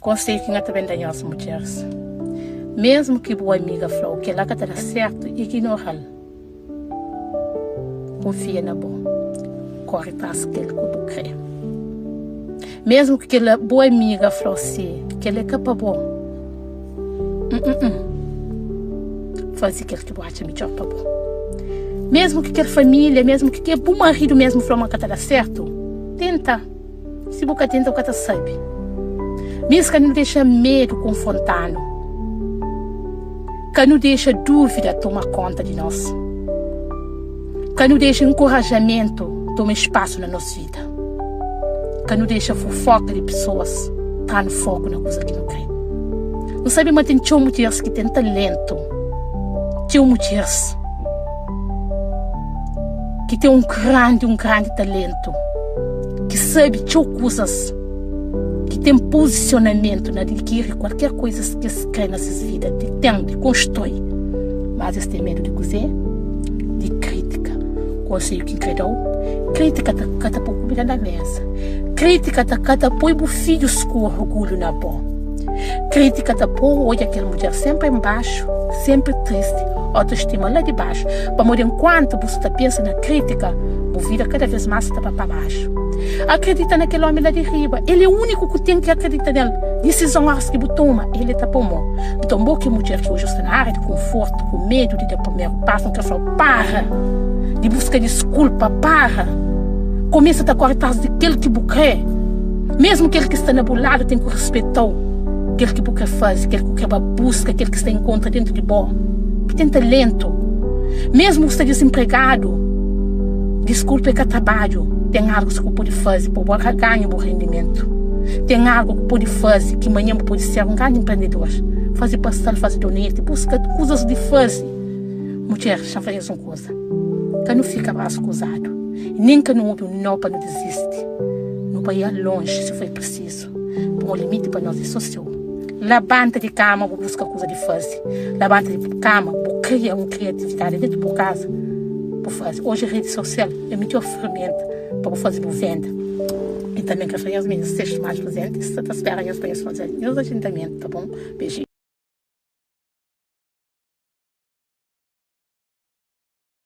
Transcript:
Konsedju ki N ta ben da nhos, mudjeris, Mésmu ki bu amiga fla-u kel-la ka ta da sértu, iginora-l. Kunfia na bo. Kóre tras kel ku bu krê. Mésmu ki kel bu amiga fla-u si kel-la é ka pa bo, n-n-n, faze kel ki bu atxa midjór pa bo. Mésmu ki kel família, mésmu ki kel bu maridu mésmu fla-u ma ka ta da sértu, tenta. Si bu ka tenta, bu ka ta sabe. Mis ka nu dexa medu konfronta-nu. Ka nu dexa dúvida toma konta di nos. Ka nu dexa nkorajamentu toma spasu na nos vida. Ka nu dexa fofoka di pesoas tra-nu foku na kuza ki nu krê. Nu sabe ma ten txeu mudjeris ki ten talentu, txeu mudjeris. Ki ten un grandi, un grandi talentu, ki sabe txeu kuzas, ki ten pozisionamentu na adkiri kualker koizas ki es kre na ses vida, di ten, di konstrui, mas es ten medu di kuzê? Di kritika. Konselhu ki N kre da-u, kritika ta ka ta poi kumida na meza, kritika ta ka ta poi bu fidjus ku orgulhu na bo. Kritika ta pô odja kel mudjer senpri nbaxu, senpri tristi, otoestima la di baxu. Pamodi enkuantu bu sta pensa na kritika, bu vida kada vês más sta ba pa baxu. Akredita na kel ómi la di riba, el é úniku ku ten ki akredita nel. Disizon óras ki bu toma, el é ta pô mô. Nton bo ki é mudjer ki oji sta na ária di konfortu, ku medu di da primeru pasu, N kre fla-u, para di buska diskulpa, para! Kumesa ta kóre tras di kel ki bu krê. Mésmu kel ki sta na bu ladu ten ku ruspeta-u. Kel ki bu krê faze, kel ki bu krê ba buska, kel ki sta inkontra déntu di bo. Bu ten taléntu. Mésmu bu sta dizinpregadu, diskulpa é ka trabadju. Ten algu ki bu pode faze pa bu ganha bu rendimentu. Ten algu ki bu pode faze ki manhan bu pode ser un grandi enprendedor. Faze pastel, faze donete, buska kuzas di faze. Mudjer, xa-m fla nhos un kuza, ka nu fika brasu kruzadu, nen ka nu obi un nau pa nu dizisti. Nu bai al lonji si foi prisizu. Pon limiti pa nos é so seu. Labanta di kama bu buska kuza di faze. Labanta di kama bu kria un kriatividadi dentu bu kaza bu faze. Oji redi sosial é midjor feramenta pa bu faze bu venda. I tanbe N kre fla nhos mi nhos sextu mais presenti sta ta spera nhos pa nhos faze nhos ajentamentu, ta bon? Beijinho.